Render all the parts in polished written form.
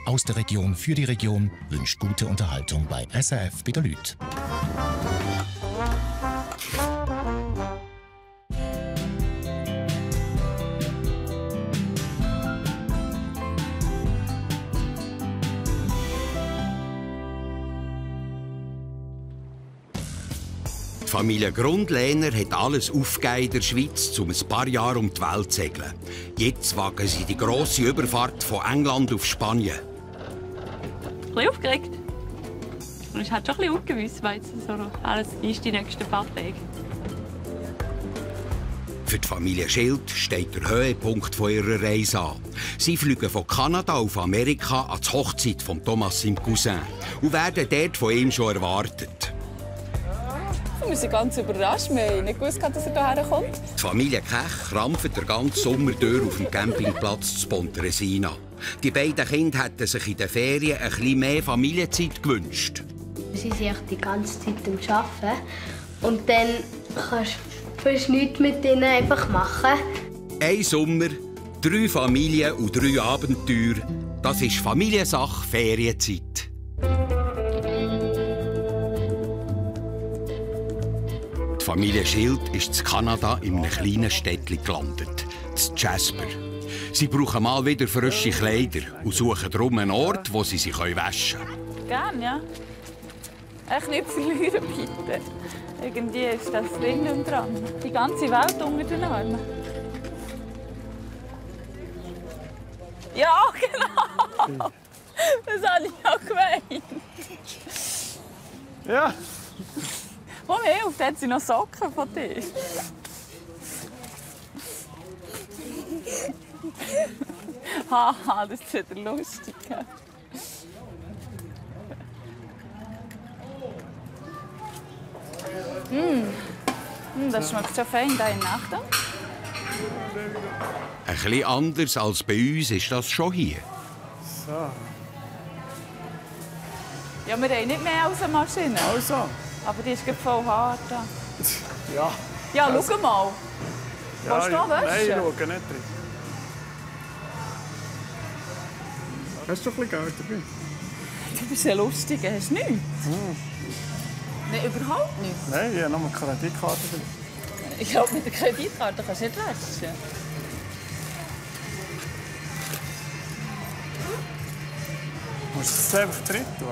aus der Region für die Region wünscht gute Unterhaltung bei SRF bei der Lüt. Die Familie Grundlehner hat alles aufgegeben in der Schweiz, um ein paar Jahre um die Welt zu segeln. Jetzt wagen sie die grosse Überfahrt von England auf Spanien. Ein bisschen aufgeregt. Und es ist halt schon ein bisschen ungewiss, weil es so alles ist die nächsten paar Tage. Für die Familie Schild steht der Höhepunkt ihrer Reise an. Sie fliegen von Kanada auf Amerika an die Hochzeit von Thomas, seinem Cousin, und werden dort von ihm schon erwartet. Wir sind ganz überrascht. Wir haben nicht gewusst, dass er hierher kommt. Die Familie Kech krampft den ganzen Sommer durch auf dem Campingplatz zu Pontresina. Die beiden Kinder hätten sich in den Ferien ein bisschen mehr Familienzeit gewünscht. Sie sind die ganze Zeit am Arbeiten. Und dann kannst du fast nichts mit ihnen einfach machen. Ein Sommer, 3 Familien und 3 Abenteuer. Das ist Familiensache Ferienzeit. Die Familie Schild ist in Kanada in einem kleinen Städtchen gelandet, in Jasper. Sie brauchen mal wieder frische Kleider und suchen darum einen Ort, wo sie sich waschen können. Gerne, ja. Echt nicht verlieren, bitte. Irgendwie ist das Ding nicht dran. Die ganze Welt unter den Armen. Ja, genau! Das habe ich auch gemeint. Ja. Komm her, auf hat sie noch Socken von dir. Haha, das ist wieder lustig. Das schmeckt schon fein da in der Nacht. Ein bisschen anders als bei uns ist das schon hier. So. Ja, wir haben nicht mehr als eine Maschine. Also. Aber die ist voll hart. Ja. Ja, schau mal. Ja, Willst du noch waschen? Nein, ich schaue nicht drin. Hast du ein bisschen Geld dabei? Du bist ja lustig, hast du nichts? Nein, überhaupt nichts. Nein, ich habe noch eine Kreditkarte dabei. Ich glaube, mit der Kreditkarte kannst du nicht waschen. Musst du es einfach drin tun?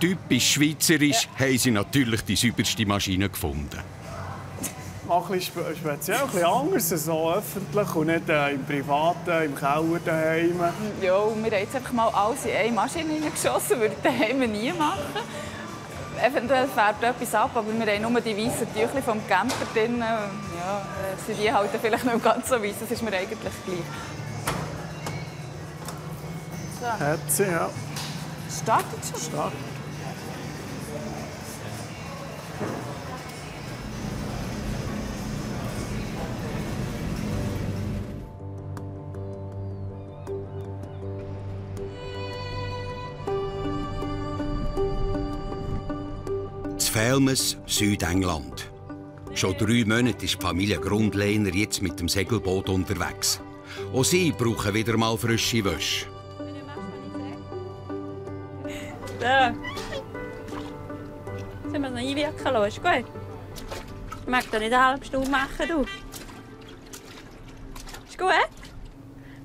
Typisch schweizerisch haben sie natürlich die sauberste Maschine gefunden. Ein bisschen speziell, ein bisschen anders, so öffentlich und nicht im Privaten, im Keller daheim. Ja, wir haben jetzt einfach mal alles in eine Maschine hineingeschossen, würde ich daheim nie machen. Eventuell fährt etwas ab, aber wir haben nur die weißen Tücher vom Camper drin. Ja, sind die halt vielleicht nicht ganz so weiss, das ist mir eigentlich gleich. So. Hat sie, ja. Startet schon? Startet. Felmes, Südengland. Schon 3 Monate ist die Familie Grundlehner jetzt mit dem Segelboot unterwegs. Auch sie brauchen wieder mal frische Wäsche. So. Sollen wir es noch einwirken lassen? Ist gut? Ich mag da nicht eine halbe Stunde machen, du. Ist gut?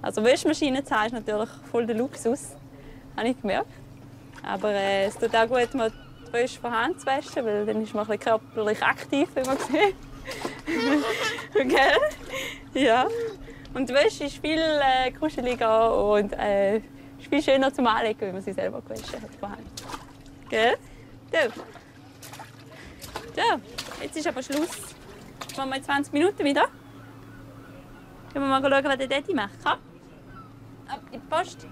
Also Wäschmaschine zu haben ist natürlich voll der Luxus. Habe ich gemerkt. Aber es tut auch gut, mal die Wäsche von Hand zu waschen, weil dann ist man ein bisschen körperlich aktiv, wie man sieht. Gell? Ja. Und die Wäsche ist viel kuscheliger und ist viel schöner zum Anlegen, wenn man sie selber gewaschen hat von Hand. Gell? So, jetzt ist aber Schluss. Jetzt machen wir in 20 Minuten wieder. Können wir mal schauen, was der Daddy macht. Komm. Ab in die Post.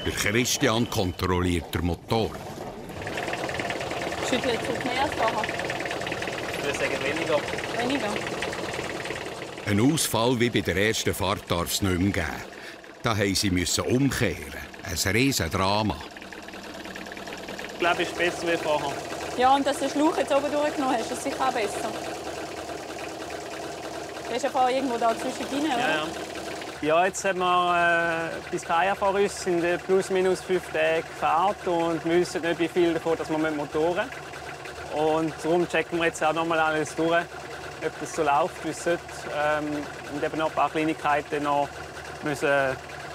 Der Christian kontrolliert den Motor. Schüttelt jetzt mehr als vorher. Ich würde sagen, weniger. Weniger. Ein Ausfall wie bei der ersten Fahrt darf es nicht mehr geben. Da mussten sie umkehren. Ein riesen Drama. ich glaube, ist besser wie vorher. Ja, und dass du den Schlauch jetzt oben durchgenommen hast, ist sicher auch besser. Du hast ja vorher irgendwo da zwischendrin, oder? Ja. Ja, jetzt haben wir Biscaya vor uns, sind plus minus 5 Tage gefahren und wir wissen nicht, wie viel davon dass wir mit Motoren. Und darum checken wir jetzt auch noch mal alles durch, ob das so läuft, wie es sollte. Und eben noch ein paar Kleinigkeiten noch müssen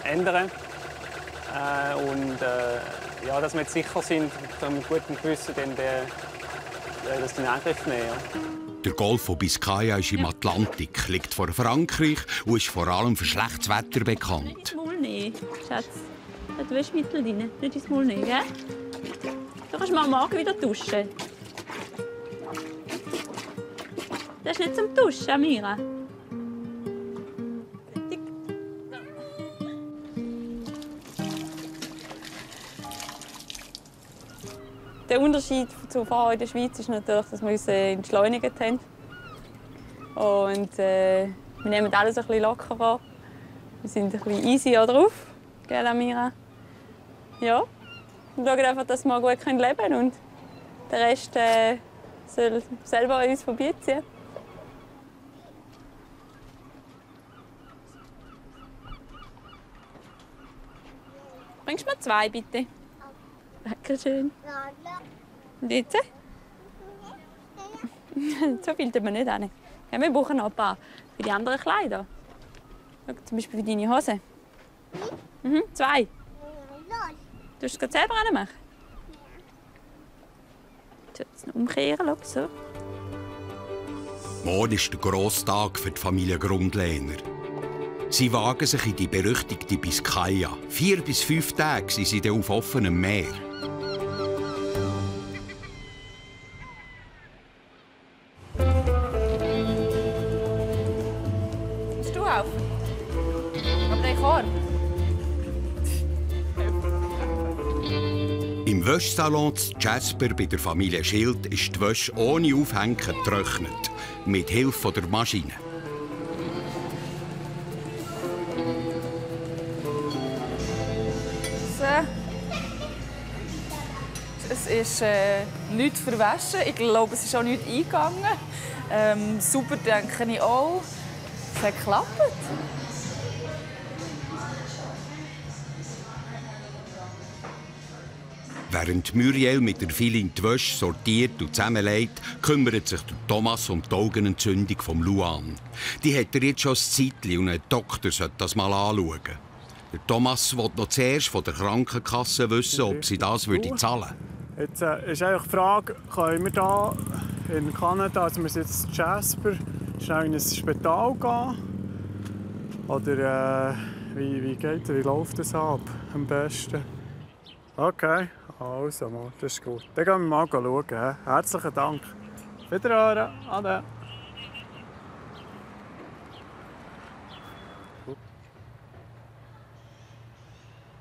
ändern. Ja, dass wir jetzt sicher sind, mit gutem Gewissen das in Angriff nehmen. Ja. Der Golf von Biscaya ist im Atlantik, liegt vor Frankreich und ist vor allem für schlechtes Wetter bekannt. Nicht ins Maul nehmen, Schatz. Da hast du Waschmittel drin. Nicht ins Maul nehmen, gell? Du kannst mal am Morgen wieder duschen. Das ist nicht zum Duschen, Amira. Der Unterschied zu Fahren in der Schweiz ist natürlich, dass wir uns entschleunigt haben. Und wir nehmen alles ein bisschen lockerer. Wir sind ein bisschen easier drauf, gell, Amira? Ja. Wir schauen einfach, dass wir gut leben können und der Rest soll selber an uns vorbeiziehen. Bringst du mir 2, bitte? Dankeschön. Und jetzt? So viel tun wir nicht an. Ja, wir brauchen noch ein paar für die anderen Kleider. Schau, zum Beispiel für deine Hose. 2. Du hast es gerade selber machen? Ich soll es noch umkehren, so. Morgen ist der grosse Tag für die Familie Grundlehner. Sie wagen sich in die berüchtigte Biscaya. 4 bis 5 Tage sind sie auf offenem Meer. Willst du helfen? Aber den Korb. Im Wäschsalon zu Jasper bei der Familie Schild ist die Wäsche ohne Aufhängen getrocknet. Mit Hilfe der Maschine. Es ist nichts verwaschen. Ich glaube, es ist auch nichts eingegangen. Super denke ich auch. Es hat geklappt. Während Muriel mit der Filin die Wäsche sortiert und zusammenlegt, kümmert sich der Thomas um die Augenentzündung von Luan. Die hat er jetzt schon ein Zeitchen und ein Doktor sollte das mal anschauen. Der Thomas will noch zuerst von der Krankenkasse wissen, ob sie das zahlen würde. Jetzt ist eigentlich die Frage, können wir hier in Kanada, also wir sind jetzt in Jasper, schnell in ein Spital gehen? Oder wie geht das, wie läuft das ab am besten? Okay, also mal, das ist gut. Dann gehen wir mal schauen. Herzlichen Dank. Wiederhören. Ade.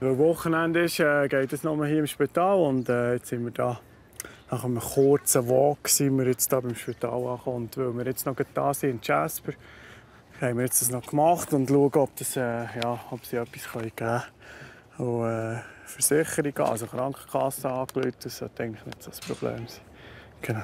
Weil Wochenende ist, geht es nochmal hier im Spital und jetzt sind wir da. Nach einem kurzen Walk sind wir jetzt hier beim Spital angekommen. Und weil wir jetzt noch da sind in Jasper, haben wir jetzt das noch gemacht und schauen, ob, ob sie etwas geben können. Und, Versicherung, also Krankenkasse angerufen, das sollte eigentlich nicht so das Problem sein. Genau.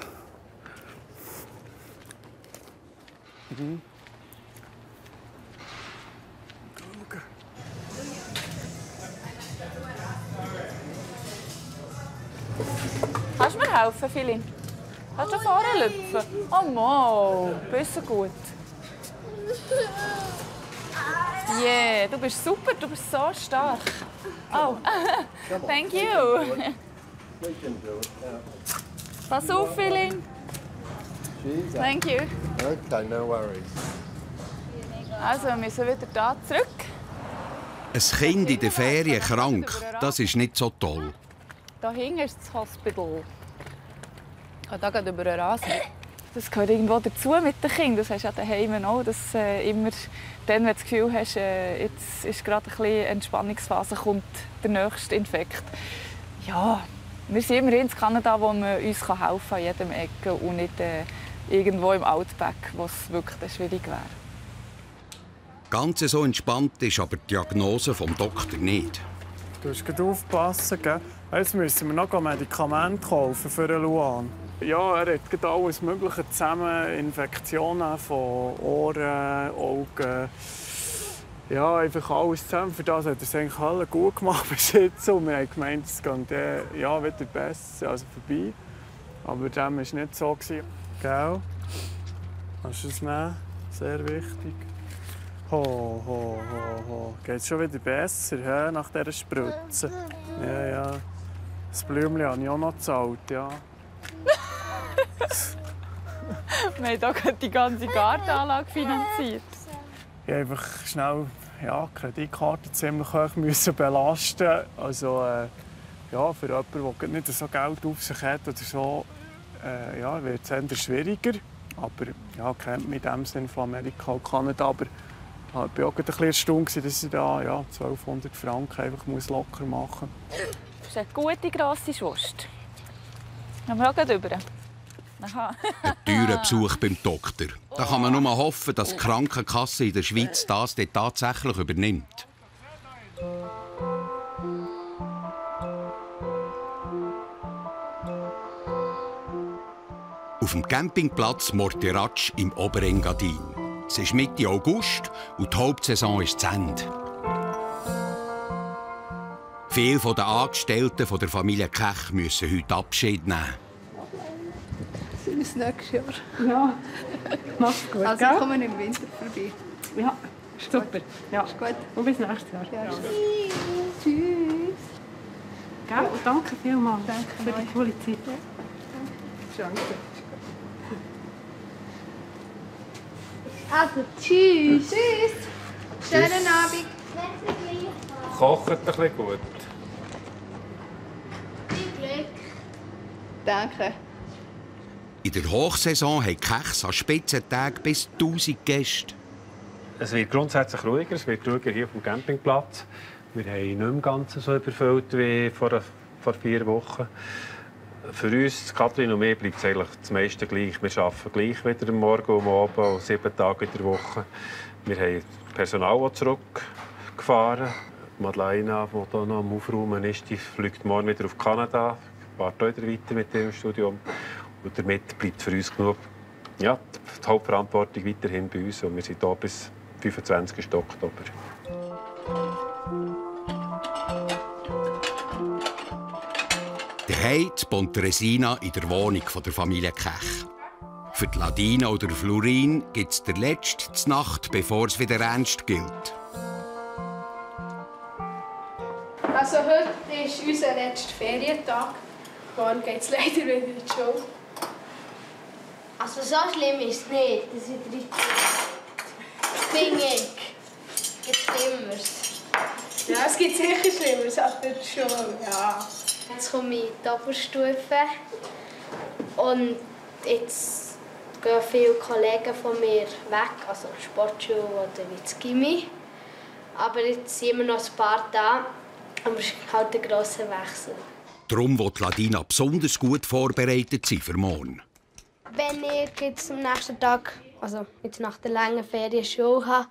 Kannst du mir helfen, Filin? Kannst du vorne lüpfen? Oh Mann, bist du gut. Yeah, du bist super, du bist so stark. Oh, thank you. Pass auf, Filin. Thank you. Okay, no worries. Also, wir müssen wieder da zurück. Ein Kind in der Ferien krank, das ist nicht so toll. Da hinten ist das Hospital. Da geht über den Rasen. Das gehört irgendwo dazu mit den Kindern. Das hast du ja daheim auch. Dass immer dann, wenn du das Gefühl hast, jetzt ist gerade ein bisschen Entspannungsphase, kommt der nächste Infekt. Ja, wir sind immerhin in Kanada, wo man uns helfen kann an jedem Ecke und nicht irgendwo im Outback, wo es wirklich schwierig wäre. Ganz so entspannt ist aber die Diagnose vom Doktor nicht. Du musst gut aufpassen, gell? Jetzt müssen wir noch Medikamente kaufen für den Luan. Ja, er hat gerade alles Mögliche zusammen. Infektionen von Ohren, Augen. Ja, einfach alles zusammen. Für das hat er es eigentlich alle gut gemacht bis jetzt. Und wir haben gemeint, es geht ja, wieder besser, also vorbei. Aber dem war es nicht so. Gell? Kannst du es nehmen? Sehr wichtig. Geht es schon wieder besser he? Nach dieser Spritze? Ja, ja. Das Blümchen habe ich auch noch gezahlt, ja. Wir haben auch die ganze Gartenanlage finanziert. Ich musste einfach schnell die Kreditkarte ziemlich hoch müssen belasten. Also, ja, für jemanden, der nicht so Geld auf sich hat oder so, wird es eher schwieriger. Aber ja, kennt man in dem Sinne von Amerika und Kanada. Aber ich war auch ein bisschen erstaunt, dass ich da 1200 Franken einfach locker machen muss. Das ist eine gute, grosse Schwurst. Gehen wir auch gleich rüber. Ein teurer Besuch beim Doktor. Da kann man nur hoffen, dass die Krankenkasse in der Schweiz das tatsächlich übernimmt. Auf dem Campingplatz Morteratsch im Oberengadin. Es ist Mitte August und die Hauptsaison ist zu Ende. Viele der Angestellten der Familie Kech müssen heute Abschied nehmen. Bis nächstes Jahr. Ja, mach's gut. Also wir kommen im Winter vorbei. Ja, super. Ja. Ist gut. Und bis nächstes Jahr. Ja. Tschüss. Gell? Danke vielmals für die coole Zeit. Danke. Also, tschüss. Tschüss. Schönen Abend. Kocht ein bisschen gut. Viel Glück. Danke. In der Hochsaison haben Kechs an Spitzentagen bis 1000 Gäste. Es wird grundsätzlich ruhiger. Es wird ruhiger hier auf dem Campingplatz. Wir haben nicht mehr ganz so überfüllt wie vor 4 Wochen. Für uns, Kathrin und mir, bleibt es eigentlich das meiste gleich. Wir arbeiten gleich wieder am Morgen und am Abend und 7 Tage in der Woche. Wir haben Personal, das zurückgefahren. Madeleine, die hier noch am Aufräumen ist, die fliegt morgen wieder auf Kanada. Ich warte wieder weiter mit dem Studium. Und damit bleibt für uns genug die Hauptverantwortung weiterhin bei uns. Und wir sind hier bis 25. Oktober. Daheim in Pontresina in der Wohnung der Familie Kech. Für die Ladina oder Florin gibt es der letzte Nacht, bevor es wieder ernst gilt. Also heute ist unser letzter Ferientag. Morgen geht es leider wieder in die Schule. Also so schlimm ist es nicht. Das ist richtig. Finde ich. Gibt Schlimmeres. Ja, es gibt sicher Schlimmeres als für die Schule. Ja. Jetzt komme ich in die Oberstufe. Und jetzt gehen viele Kollegen von mir weg. Also Sportschule oder wie das Gimmi. Aber jetzt sind wir noch ein paar da. Aber es ist halt ein grosser Wechsel. Darum will Ladina besonders gut vorbereitet sein für morgen. Wenn ich jetzt am nächsten Tag, also jetzt nach der langen Ferien Schule habe,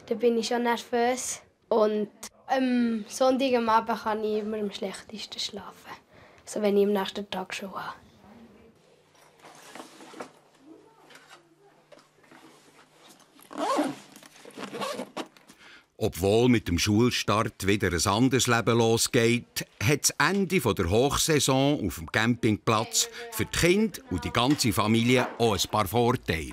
dann bin ich schon nervös. Und am Sonntag am Abend kann ich immer am schlechtesten schlafen. Also wenn ich am nächsten Tag Schule habe. Obwohl mit dem Schulstart wieder ein anderes Leben losgeht, hat das Ende der Hochsaison auf dem Campingplatz für die Kinder und die ganze Familie auch ein paar Vorteile.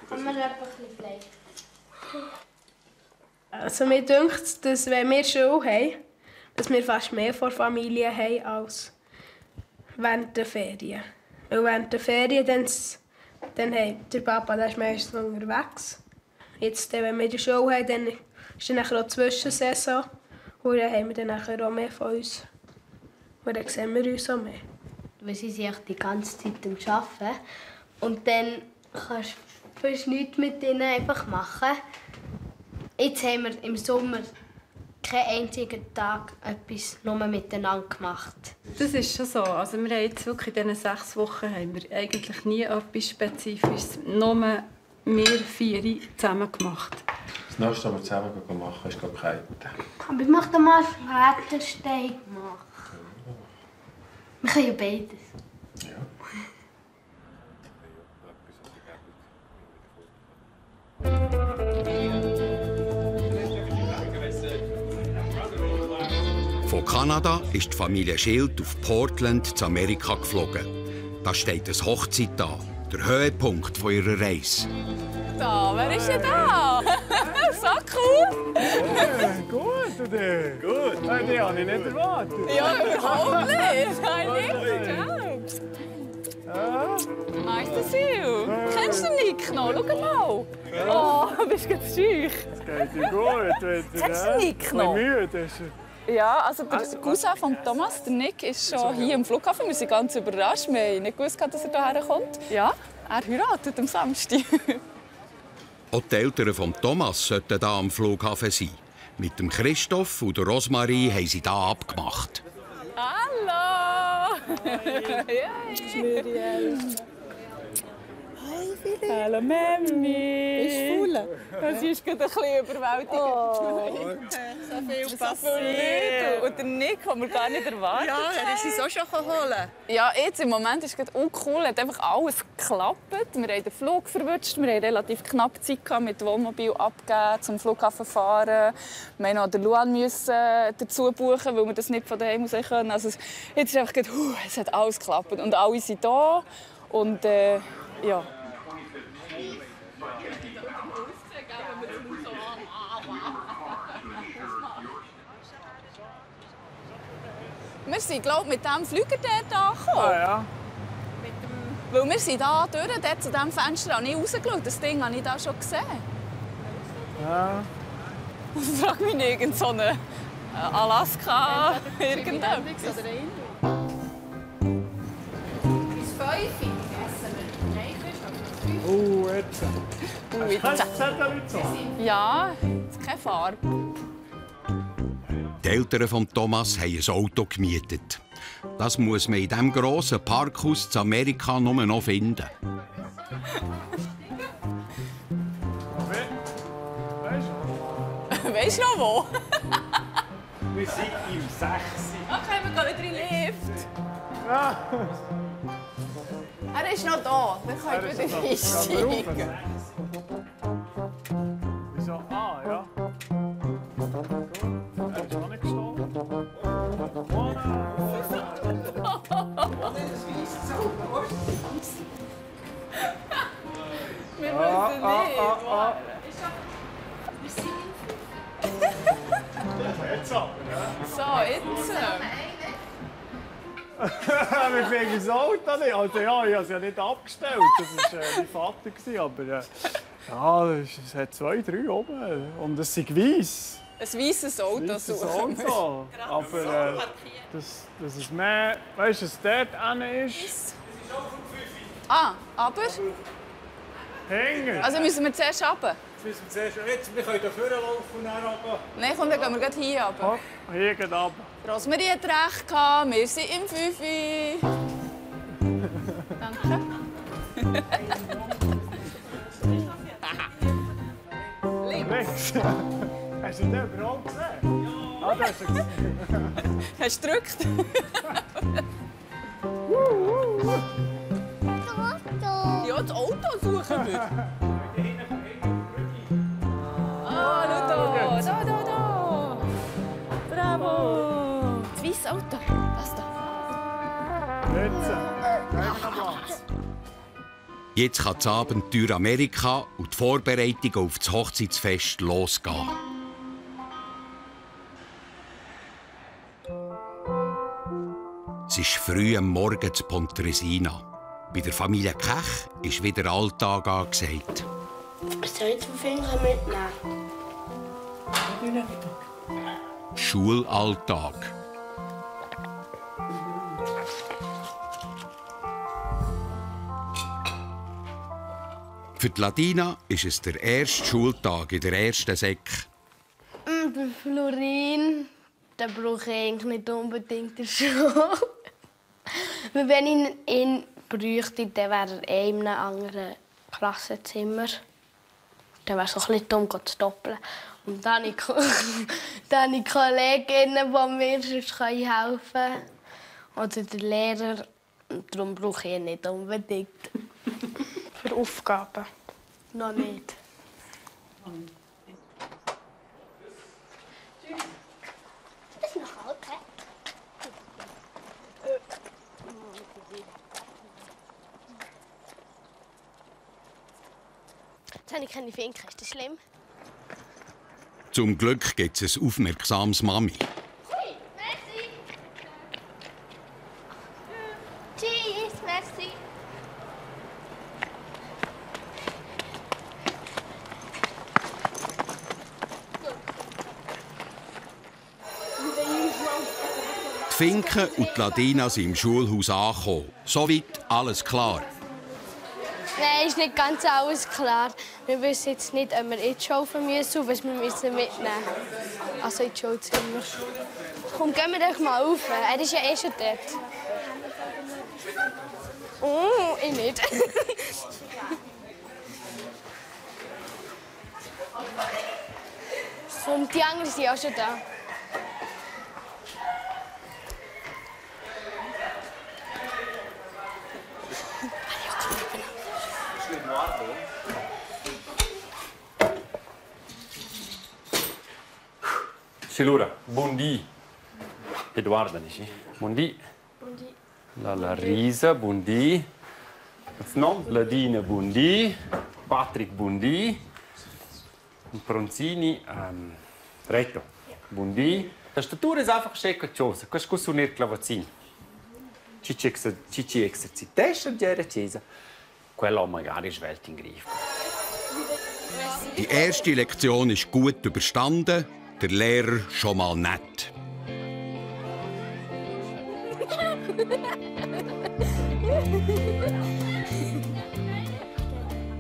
Kann man etwas Fleisch? Also mir denkt es, dass wenn wir Schule haben, dass wir fast mehr von Familie haben als während der Ferien. Weil während der Ferien dann hat der Papa, der ist meistens unterwegs. Jetzt, wenn wir in der Schule haben, dann ist dann auch die Zwischensaison. Und dann haben wir dann auch mehr von uns. Und dann sehen wir uns auch mehr. Weil sie sind die ganze Zeit am Arbeiten. Und dann kannst du fast nichts mit ihnen einfach machen. Jetzt haben wir im Sommer keinen einzigen Tag etwas nur miteinander gemacht. Das ist schon so. Also wir haben jetzt wirklich in diesen 6 Wochen haben wir eigentlich nie etwas Spezifisches, nur wir 4 zusammen gemacht. Das nächste, was wir zusammen machen, ist Kiten. Aber ich möchte mal Schmettersteig machen. Wir können ja beides. Ja. Von Kanada ist die Familie Schild auf Portland zu Amerika geflogen. Da steht eine Hochzeit an, der Höhepunkt ihrer Reise. Da, wer ist denn da? So cool! Gut, und die? Gut. Die habe ich nicht erwartet. Ja, überhaupt nicht. Habe ich nicht geglaubt. Nice to see you. Kennst du den Nick noch? Schau mal. Oh, bist du ganz schüch. Es geht dir gut. Kennst du den Nick noch? Müde ist er. Ja, also der Cousin von Thomas, der Nick, ist schon hier am Flughafen. Wir sind ganz überrascht. Wir haben nicht gewusst, dass er hierher kommt. Ja, er heiratet am Samstag. Auch die Eltern von Thomas sollten hier am Flughafen sein. Mit dem Christoph und der Rosmarie haben sie hier abgemacht. Hallo! Muriel. Hi, Philipp. Hallo, Mami. Bist du faul? Das ist gerade ein bisschen überwältigend. Oh, so viel passiert. Und der Nick haben wir gar nicht erwartet. Ja, er ist uns auch schon holen. Ja, jetzt im Moment ist es uncool. Es hat einfach alles geklappt. Wir haben den Flug verwünscht. Wir hatten relativ knapp Zeit mit dem Wohnmobil abgeben, zum Flughafen fahren. Wir mussten noch den Luan dazu buchen, weil wir das nicht von daheim aus können. Also jetzt ist einfach es hat alles geklappt. Und alle sind da. Und ja. Wir sind, glaube ich, mit diesem Flüger dort angekommen. Ah, ja. Weil wir sind hier durch, dort zu diesem Fenster habe ich rausgeschaut. Das Ding habe ich da schon gesehen. Ja. Ich frage mich nicht, irgend so eine Alaska, irgendetwas. Jetzt. Hast du das Zettel gezogen? Ja, es ist keine Farbe. Die Eltern von Thomas haben ein Auto gemietet. Das muss man in diesem grossen Parkhaus in Amerika nur noch finden. Weißt du noch wo? Wir sind im 6. Okay, wir gehen wieder in den Lift. Ja. Er ist noch da. Wir können wieder einsteigen. Wieso? Ah, ja. Er ist noch nicht gestorben. Wir müssen nicht. Jetzt aber, So, jetzt. Wir kriegen das Auto nicht. Also ja, ich habe es ja nicht abgestellt. Das war mein Vater. Aber ja, es hat 2, 3 oben. Und es ist weiss. Ein weisses Auto. Auto. Aber dass es mehr... Weißt du, dass es dort hinten ist? Ah, aber? Hängen. Also müssen wir zuerst runter? Wir können hier vorne laufen und dann runter. Nein, komm, dann gehen wir gleich hier runter. Hier geht runter. Rosmarie hat recht gehabt, wir sind im 5. Danke. Links. Hast du den überhaupt gesehen? Ja. Ah, das hast du gesehen. Hast du gedrückt? Ja, das Auto suchen wir. Ah, schau da. Da. Bravo. Das weiße Auto. Das da. Jetzt. Jetzt kann das Abenteuer Amerika und die Vorbereitungen auf das Hochzeitsfest losgehen. Es ist früh am Morgen zu Pontresina. Bei der Familie Kech ist wieder Alltag angesagt. Soll ich den Finger mitnehmen? Schulalltag. Für die Ladina ist es der erste Schultag in der ersten Sek. Der Florin, den brauche ich eigentlich nicht unbedingt in der Schule. Weil wenn ich ihn bräuchte, dann wäre er in einem anderen Klassenzimmer. dann wäre es auch ein bisschen dumm, zu doppeln. Und dann habe ich Kolleginnen, die mir sonst helfen können. Oder der Lehrer. Und darum brauche ich ihn nicht unbedingt. Für Aufgaben? Noch nicht. Das ist noch alt, hä? Jetzt habe ich keine Finken. Ist das schlimm? Zum Glück gibt es ein aufmerksames Mami. Hui, merci. Tschüss, merci. Die Finken und die Ladina sind im Schulhaus angekommen. Soweit alles klar. Nein, ist nicht ganz alles klar. Wir wissen jetzt nicht, ob wir in die Schule müssen oder was wir mitnehmen müssen. Also in die Schulzimmer. Komm, gehen wir doch mal rauf. Er ist ja eh schon dort. Oh, ich nicht. Und die anderen sind auch schon da. Allora, buondì. Edoardo, dici? Buondì. Buondì. La Risa, buondì. No, Ladina, buondì. Patrick, buondì. Bronzini, Reto, buondì. La statura è einfach scecciosa. Questo è un clavazzino. Ci esercitesce di Chiesa. Quello magari schwelt in Griff. Die erste Lektion ist gut überstanden. Der Lehrer schon mal nett.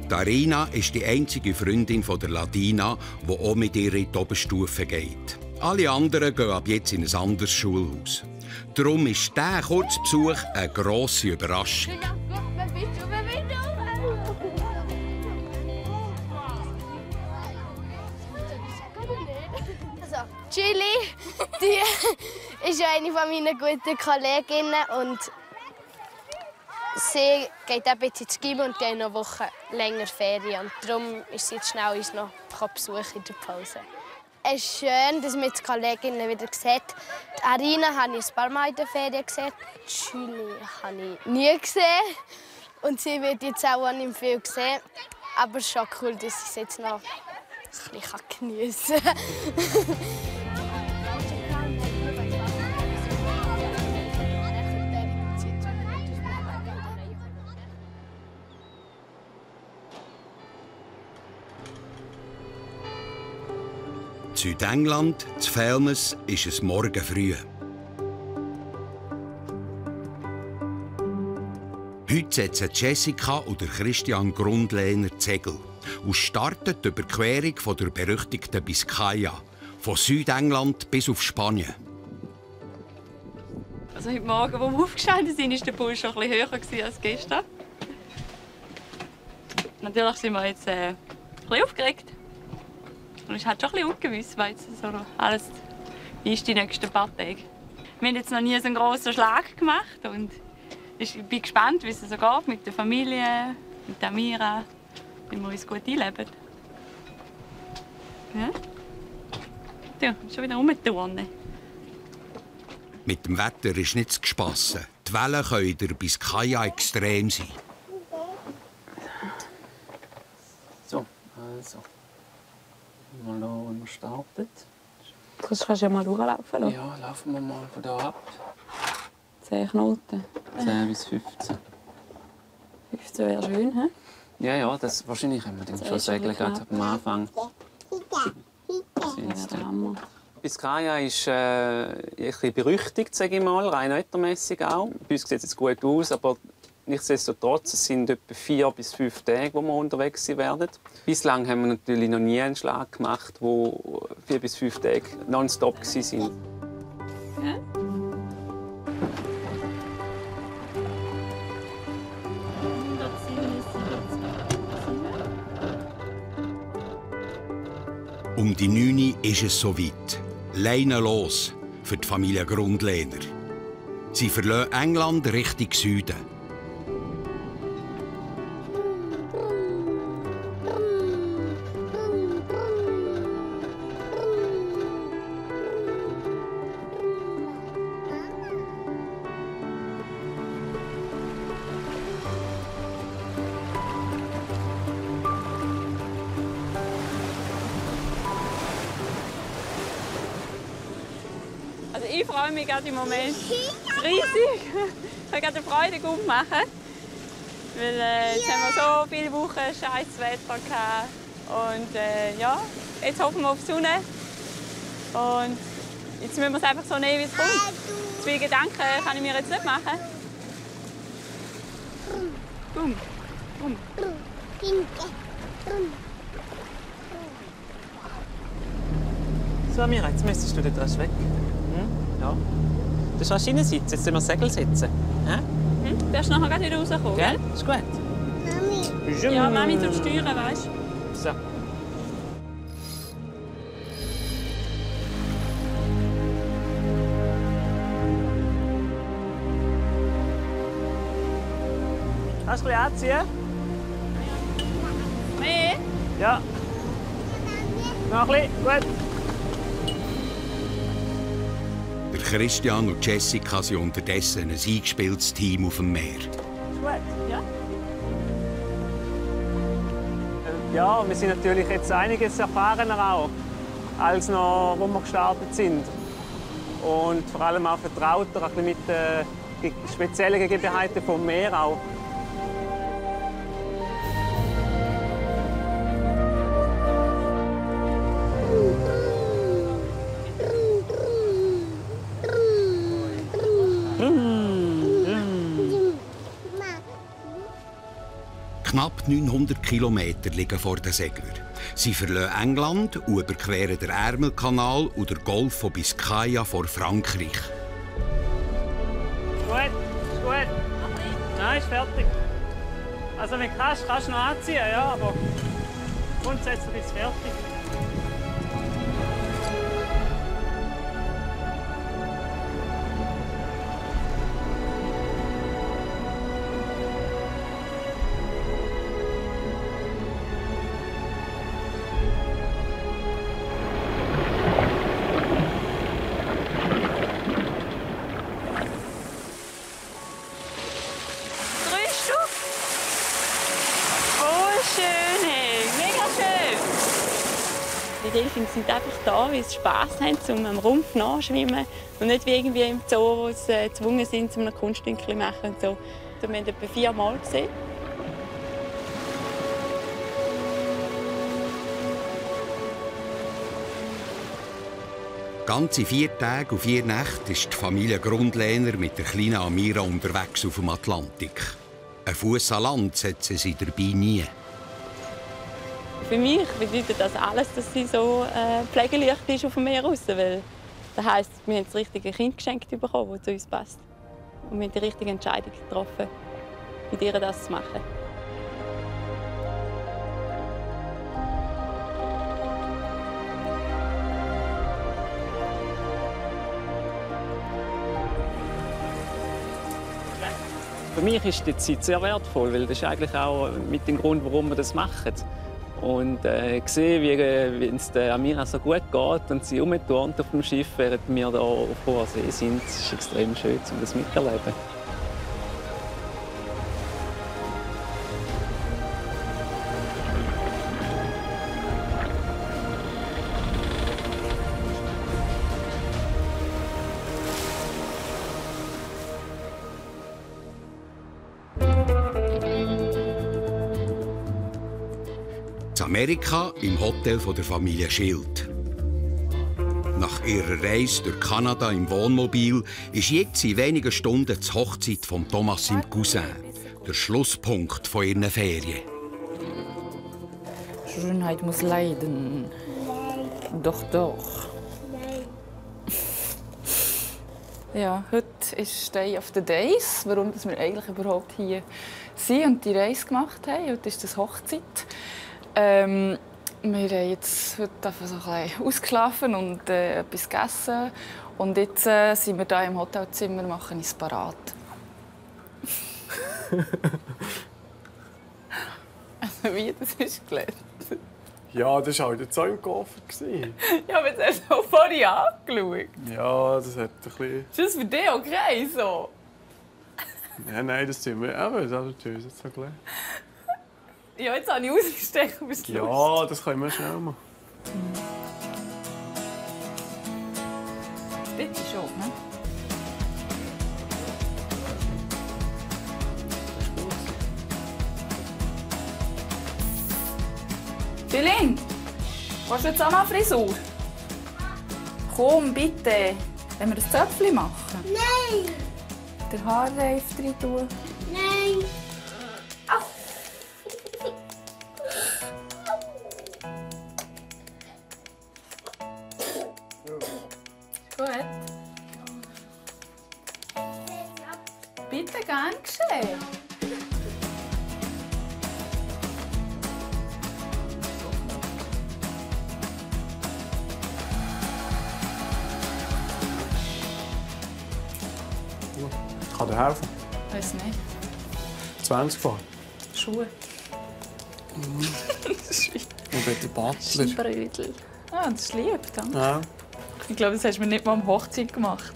Darina ist die einzige Freundin von der Ladina, die auch mit ihr in die Oberstufe geht. Alle anderen gehen ab jetzt in ein anderes Schulhaus. Darum ist dieser Kurzbesuch eine grosse Überraschung. Julie, die ist eine meiner guten Kolleginnen und sie geht ein bisschen ins Gym und dann noch eine Woche länger Ferien. Und darum ist sie jetzt schnell uns noch besuchen in der Pause. Es ist schön, dass man die Kolleginnen wieder sieht. Die Arina habe ich ein paar Mal in der Ferien gesehen. Die Julie habe ich nie gesehen. Und sie wird jetzt auch nicht viel sehen. Aber es ist schon cool, dass sie es jetzt noch ein bisschen geniessen kann. In Südengland, in Felmes, ist es morgen früh. Heute setzen Jessica und Christian Grundlehner die Segel und starten die Überquerung der berüchtigten Biskaya, von Südengland bis auf Spanien. Also heute Morgen, als wir aufgestanden sind, war der Puls schon etwas höher als gestern. Natürlich sind wir jetzt ein bisschen aufgeregt. Und es ist halt schon ein bisschen ungewiss, weil jetzt so alles ist die nächsten paar Tage. Wir haben jetzt noch nie so einen grossen Schlag gemacht und ich bin gespannt, wie es so geht mit der Familie, mit Amira, wie wir uns gut einleben. Ja? Ja, schon wieder rumturnen. Mit dem Wetter ist nicht zu spassen. Die Wellen können in der Biskaya extrem sein. So, also. Mal schauen, wenn wir starten. Das kannst du ja mal durchlaufen lassen. Ja, laufen wir mal von hier ab. 10 Knoten. 10 bis 15. 15 wäre schön, hä? Ja, ja, das wahrscheinlich können wir dann schon segeln, gerade am Anfang. Biskaya ist ein bisschen berüchtigt, sage ich mal, rein wettermässig auch. Bei uns sieht es gut aus, aber nichtsdestotrotz, es sind etwa 4 bis 5 Tage, wo wir unterwegs sein werden. Bislang haben wir natürlich noch nie einen Schlag gemacht, wo 4 bis 5 Tage nonstop waren. Ja? Um die 9 Uhr ist es soweit. Leine los für die Familie Grundlehner. Sie verlassen England Richtung Süden. Also ich freue mich gerade im Moment riesig. Ich kann gerade eine Freude gut machen. Weil jetzt haben wir so viele Wochen scheiß Wetter gehabt. Und ja, jetzt hoffen wir auf die Sonne. Und jetzt müssen wir es einfach so nehmen, wie es kommt. Zu viele Gedanken kann ich mir jetzt nicht machen. Boom. Boom. So, Amira, jetzt müsstest du dort rasch weg. Ja. Du sollst reinsitzen, jetzt müssen wir das Segel setzen. Du wirst nachher gleich wieder rauskommen, gell? Ist gut. Mami. Ja, Mami tut steuern, weißt du? So. Kannst du ein bisschen anziehen? Mehr? Ja. Noch ein bisschen, gut. Der Christian und Jessica sind unterdessen ein eingespieltes Team auf dem Meer. Ist gut, ja? Ja, wir sind natürlich jetzt einiges erfahrener auch, als noch, wo wir gestartet sind. Und vor allem auch vertrauter, ein bisschen mit den speziellen Gegebenheiten vom Meer auch. Knapp 900 Kilometer liegen vor den Seglern. Sie verlassen England und überqueren den Ärmelkanal und den Golf von Biscaya vor Frankreich. Gut, ist gut. Nein, ist fertig. Also wenn du kannst du noch anziehen, ja, aber grundsätzlich ist es fertig. Die Delfine sind einfach da, weil sie Spass haben, um am Rumpf nachzuschwimmen und nicht wie irgendwie im Zoo, wo sie gezwungen sind, um ein Kunststückchen zu machen. Und so. Wir haben etwa 4 Mal gesehen. Ganze 4 Tage und 4 Nächte ist die Familie Grundlehner mit der kleinen Amira unterwegs auf dem Atlantik. Ein Fuß an Land setzen sie dabei nie. Für mich bedeutet das alles, dass sie so pflegeleicht ist auf dem Meer raus, weil das heisst, wir haben das richtige Kind geschenkt bekommen, das zu uns passt. Und wir haben die richtige Entscheidung getroffen, mit ihr das zu machen. Für mich ist die Zeit sehr wertvoll, weil das ist eigentlich auch mit dem Grund, warum wir das machen. Und sehen, wie es der Amira so gut geht und sie rumturnt auf dem Schiff, während wir hier auf hoher See sind, ist extrem schön, um das miterleben. Amerika im Hotel der Familie Schild. Nach ihrer Reise durch Kanada im Wohnmobil ist jetzt in wenigen Stunden die Hochzeit von Thomas im Cousin, der Schlusspunkt von ihren Ferien. Schönheit muss leiden. Doch, doch. Ja, heute ist Day of the Days, warum wir eigentlich überhaupt hier sind und die Reise gemacht haben. Heute ist das Hochzeit. Wir haben jetzt heute einfach so ein bisschen ausgeschlafen und etwas gegessen. Und jetzt sind wir hier im Hotelzimmer und machen uns parat. Also wie, das ist gelernt? Ja, das war halt jetzt auch im Koffer. Ja, aber jetzt hast du auch vorhin angeschaut. Ja, das hat ein bisschen... Ist das für dich okay so? Ja, nein, das tun wir. Aber das tun wir jetzt so gleich. Ja, jetzt habe ich ausgesteckt, aber es ist Ja, das können wir schnell machen. Bitte schon, ne? Philin, willst du jetzt auch noch Frisur? Komm, bitte. Wenn wir ein Zöpfchen machen? Nein! Den Haarreif rein tun? Nein! Au! Gut. Bitte, gern geschehen. Kann dir helfen? Weiß nicht. 20 fahren. Schuhe. Und der Butler. Brödel. Ah, das ist lieb, danke. Ja. Ich glaube, das hast du mir nicht mal am Hochzeit gemacht.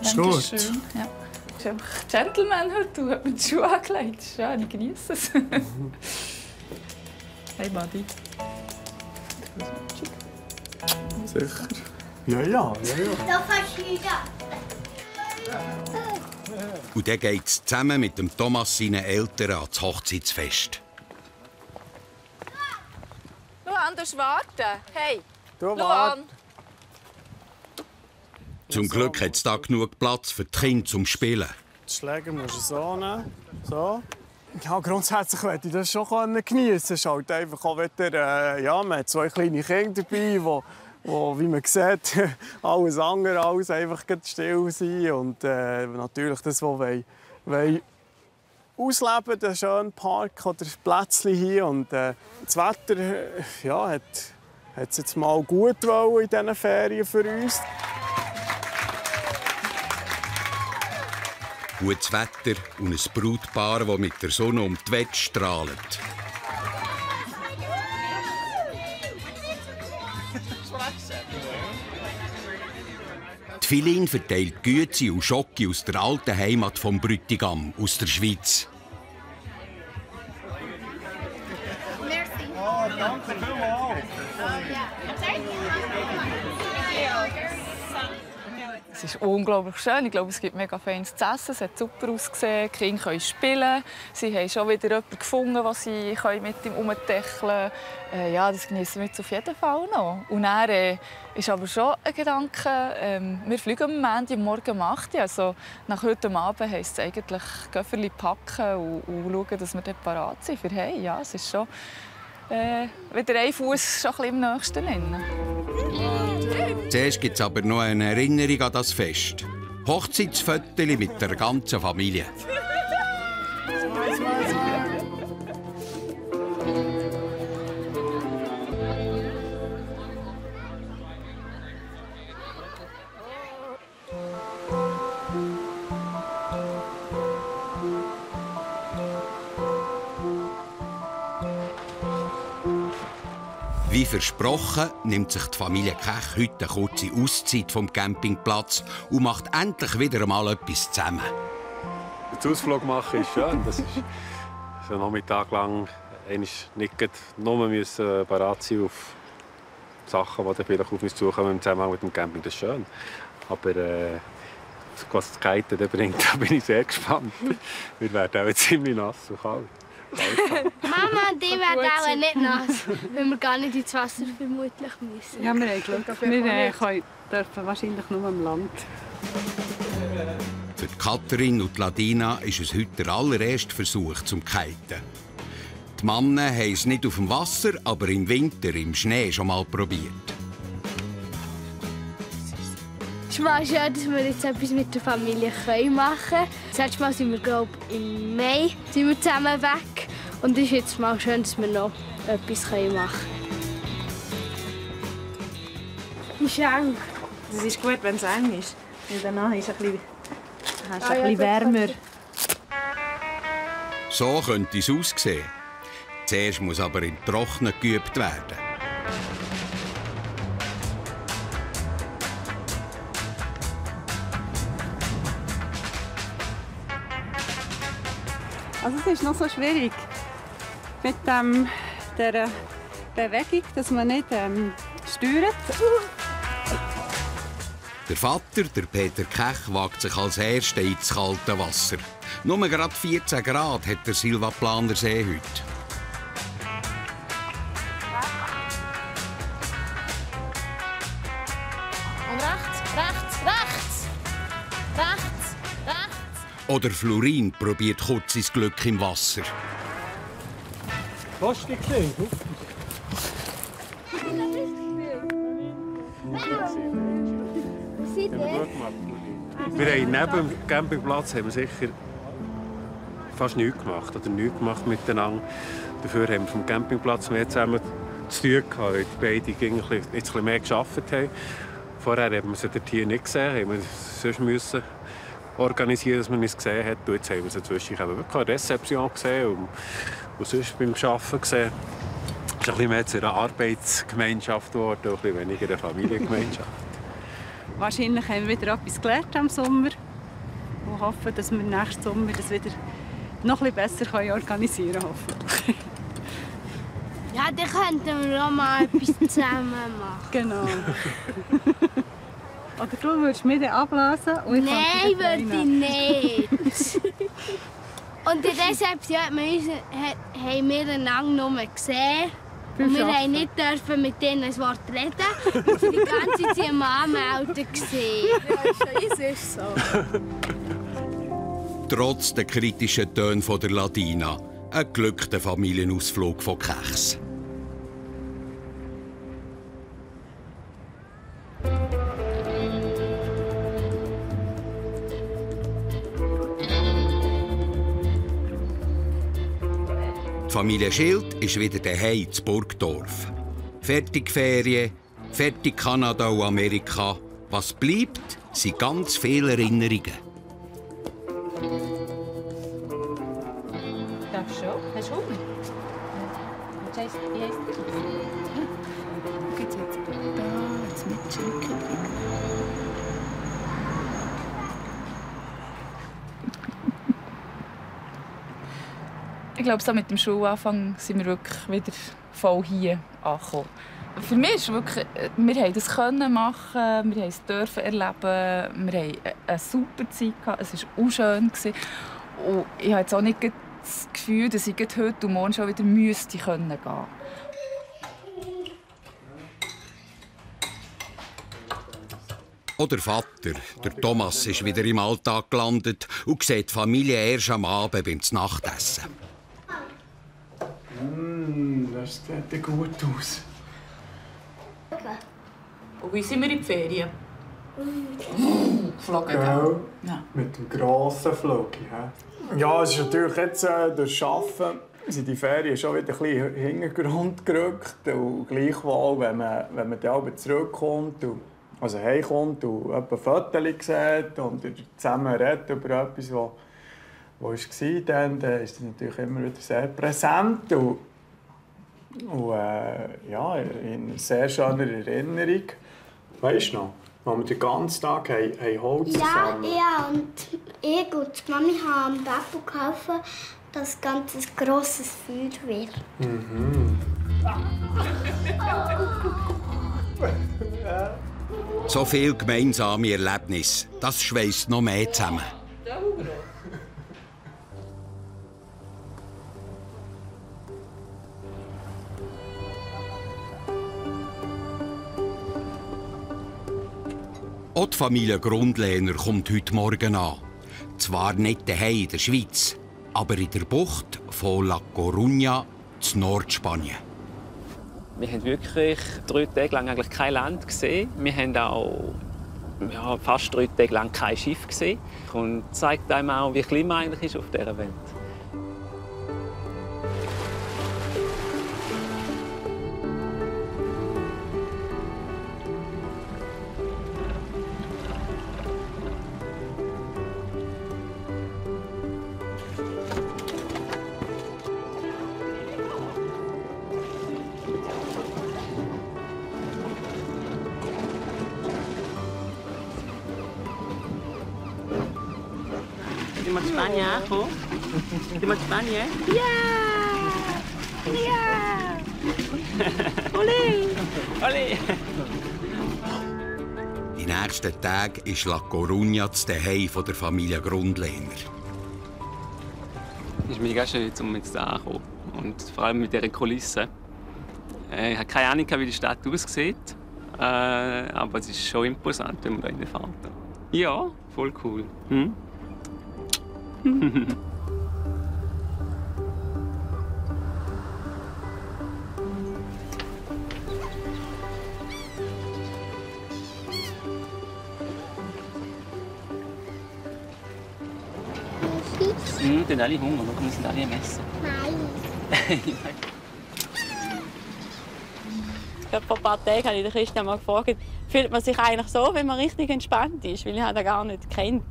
Ist gut. Dankeschön. Ja. Du bist einfach Gentleman heute. Du hast mir die Schuhe angelegt. Schön, ich genieße es. Hey, Buddy. Sicher. Ja. Da fährst du wieder. Und dann geht es zusammen mit dem Thomas seinen Eltern ans Hochzeitsfest. Luan, du warten. Hey, Du Luan. wart. Zum Glück hat es da genug Platz für die Kinder zum Spielen. Die Schläger musst du so nehmen. So. Ja, grundsätzlich möchte ich das schon geniessen. Es ist halt einfach auch wieder, ja, man hat 2 kleine Kinder dabei, die, wie man sieht, alles andere als einfach still sind. Und natürlich das, was wir ausleben, den schönen Park oder Plätzchen hier. Und das Wetter ja, hat es jetzt mal gut in diesen Ferien für uns. Gutes Wetter und ein Brautpaar, das mit der Sonne um die Wette strahlt. Die Philin verteilt Güezi und Schoki aus der alten Heimat vom Bräutigam, aus der Schweiz. Merci. Oh, danke vielmals. Es ist unglaublich schön. Ich glaube, es gibt mega feines zu essen. Es hat super ausgesehen. Die Kinder können spielen. Sie haben schon wieder jemanden gefunden, was sie mit ihm herumtecheln können. Ja, das genießen wir jetzt auf jeden Fall noch. Und dann ist aber schon ein Gedanke, wir fliegen am Montagmorgen um 8 Uhr. Also nach heute Abend heisst es eigentlich Köfferli packen und schauen, dass wir dort parat sind für hey. Ja, es ist schon wieder ein Fuß schon ein bisschen im nächsten Rennen. Zuerst gibt es aber noch eine Erinnerung an das Fest. Hochzeitsfotos mit der ganzen Familie. Wie versprochen nimmt sich die Familie Kech heute eine kurze Auszeit vom Campingplatz und macht endlich wieder einmal etwas zusammen. Den Ausflug machen ist schön. Das ist so einen Nachmittag lang nicht nur bereit sein auf Sachen, die dann vielleicht auf uns zukommen im Zusammenhang mit dem Camping. Das ist schön. Aber was das Kiten bringt, da bin ich sehr gespannt. Wir werden auch ziemlich nass und kalt. Mama, die werden auch nicht nass, weil wir gar nicht ins Wasser vermutlich müssen. Ja, wir haben Glück. Wir dürfen wahrscheinlich nur am Land. Für Katrin und Ladina ist es heute der allererste Versuch zum Kiten. Die Männer haben es nicht auf dem Wasser, aber im Winter im Schnee schon mal probiert. Es ist mal schön, dass wir jetzt etwas mit der Familie machen können. Das letzte Mal sind wir, glaube ich, im Mai zusammen weg. Und es ist jetzt mal schön, dass wir noch etwas machen können. Ist eng. Es ist gut, wenn es eng ist. Weil danach ist es ein bisschen wärmer. So könnte es aussehen. Zuerst muss aber im Trocknen geübt werden. Also es ist noch so schwierig mit der Bewegung, dass man nicht steuert. Der Vater, der Peter Kech, wagt sich als Erster ins kalte Wasser. Nur gerade 14 Grad hat der Silvaplaner See heute. Und rechts. Oder Florin probiert kurz sein Glück im Wasser. Lustig gesehen, Wir haben neben dem Campingplatz haben wir sicher fast nichts gemacht oder nichts gemacht miteinander. Dafür haben wir vom Campingplatz mehr zusammen zu tun gehabt, weil die beiden jetzt ein bisschen mehr gearbeitet haben. Vorher haben wir sie dort hier nicht gesehen, haben wir sonst müssen organisieren, dass man uns gesehen hat. Und jetzt haben wir sie zwischendurch wirklich an der Rezeption gesehen und sonst beim Arbeiten gesehen. Es ist ein bisschen mehr zu einer Arbeitsgemeinschaft geworden, und ein bisschen weniger eine Familiengemeinschaft. Wahrscheinlich haben wir wieder etwas gelernt am Sommer und hoffen, dass wir nächsten Sommer das wieder noch ein bisschen besser organisieren können. Ja, dann könnten wir auch mal etwas zusammen machen. Genau. Oder du würdest mich dann ablösen? Und Nein, würde ich nicht. Und in der Rezeption haben wir einander nur gesehen. Und wir dürfen nicht mit denen ein Wort reden. Wir waren die ganze Zeit am Anmelden. Ja, es ist so. Trotz der kritischen Töne von der Ladina, ein glücklicher Familienausflug von Kechs. Die Familie Schild ist wieder daheim in Burgdorf. Fertig Ferien, fertig Kanada und Amerika. Was bleibt, sind ganz viele Erinnerungen. Darfst du schon? Hast du Hunger? Wie heisst das? Guck jetzt da, jetzt mit Schinken. Ich glaube, so mit dem Schulanfang sind wir wirklich wieder voll hier angekommen. Für mich ist wirklich, wir haben das können machen, wir dürfen erleben, wir hatten eine super Zeit gehabt, es war auch schön. Und ich habe jetzt auch nicht das Gefühl, dass ich heute und morgen schon wieder gehen müsste. Auch der Vater, der Thomas, ist wieder im Alltag gelandet und sieht die Familie erst am Abend beim Nachtessen. Das sieht gut aus. Und wie sind wir in die Ferien? Geflogen, gell? Ja. Mit dem grossen Flug. Ja, es ist natürlich jetzt durch Arbeiten sind die Ferien schon wieder ein bisschen in den Hintergrund gerückt. Und gleichwohl, wenn man dann zurückkommt, also heimkommt und etwa Fotos sieht und zusammen redet über etwas, was war, dann ist das natürlich immer wieder sehr präsent und ja, in sehr schöner Erinnerung. Weißt du noch, als wir den ganzen Tag Holz zusammen... Ja, und ich und die Mami haben am Beppo geholfen, dass ein ganz grosses Feuer wird. So viele gemeinsame Erlebnisse, das schweißt noch mehr zusammen. Auch die Familie Grundlehner kommt heute Morgen an. Zwar nicht daheim in der Schweiz, aber in der Bucht von La Coruña in Nordspanien. Wir haben wirklich 3 Tage lang eigentlich kein Land gesehen. Wir haben auch fast 3 Tage lang kein Schiff gesehen. Und zeigt einem auch, wie klein man eigentlich ist auf dieser Welt. Sind wir in Spanien angekommen? Sind wir in Spanien? Ja! Ja! Ole! Ole! Die nächsten Tage ist La Coruña das Zuhause der Familie Grundlehner. Es ist mega schön, um jetzt hier anzukommen. Und vor allem mit dieser Kulisse. Ich habe keine Ahnung, wie die Stadt aussieht. Aber es ist schon imposant, wenn man da reinfährt. Ja, voll cool. Hm? Die haben alle Hunger, wir sind alle am Essen. Nein. Vor ein paar Tagen habe ich den Christian mal gefragt, fühlt man sich eigentlich so, wenn man richtig entspannt ist? Weil ich das gar nicht kennt.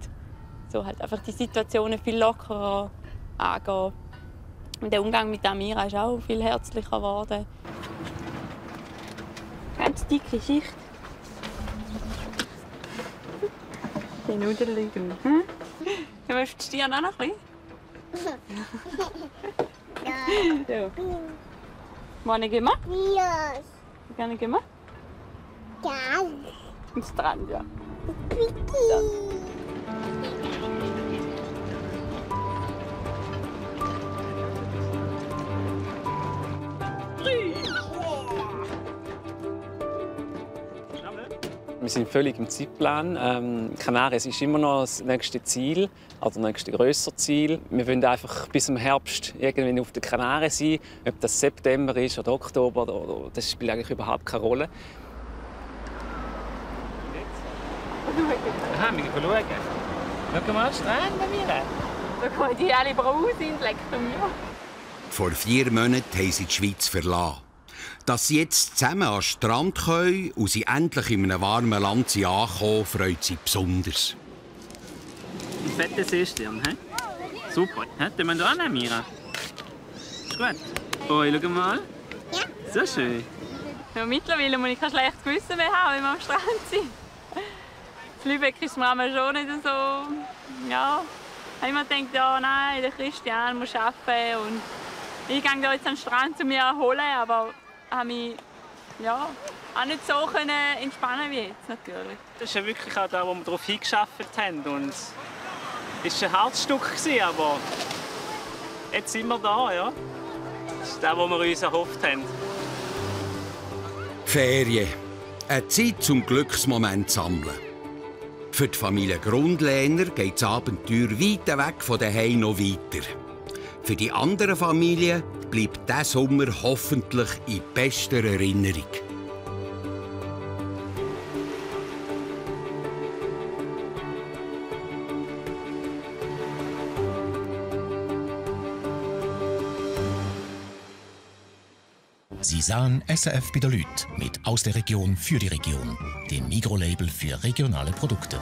So halt einfach die Situationen viel lockerer angehen. Und der Umgang mit Amira ist auch viel herzlicher geworden. Ganz dicke Schicht. Die Nudeln. Hm? Du willst die Stirn auch noch ein bisschen? So. Morgen gehen wir? Ja. Gerne gehen wir? Ja. Ins Strand, ja. So. Wir sind völlig im Zeitplan. Kanarien ist immer noch das nächste Ziel, also das nächste grössere Ziel. Wir wollen einfach bis im Herbst irgendwie auf den Kanarien sein. Ob das September ist oder Oktober, das spielt eigentlich überhaupt keine Rolle. Aha, wir können schauen. Schau mal, Strand bei mir. Schau mal, die alle braun sind, leckt mir. Vor 4 Monaten haben sie die Schweiz verlassen. Dass sie jetzt zusammen an den Strand können und sie endlich in einem warmen Land ankommen, freut sie besonders. Ein fetter Seestern, hä? Super. Den wir hier annehmen, Mira. Ist gut. Oh, schau mal. Ja. So schön. Ja, mittlerweile muss ich kein schlechtes Gewissen mehr haben, wenn wir am Strand sind. In Lübeck ist mir schon nicht so... Ja, ich habe immer gedacht, ja, nein, der Christian muss arbeiten und ich gehe jetzt an den Strand, um mich erholen, aber habe mich ja, auch nicht so entspannen wie jetzt, natürlich. Das ist ja wirklich auch da, wo wir darauf hingearbeitet haben. Und es war ein hartes Stück, aber jetzt sind wir da, ja. Das ist das, was wir uns erhofft haben. Ferien. Eine Zeit zum Glücksmoment sammeln. Für die Familie Grundlehner geht das Abenteuer weit weg von daheim noch weiter. Für die anderen Familien bleibt dieser Sommer hoffentlich in bester Erinnerung. Sie sahen SRF bei der Lüt mit «Aus der Region für die Region», dem Mikrolabel für regionale Produkte.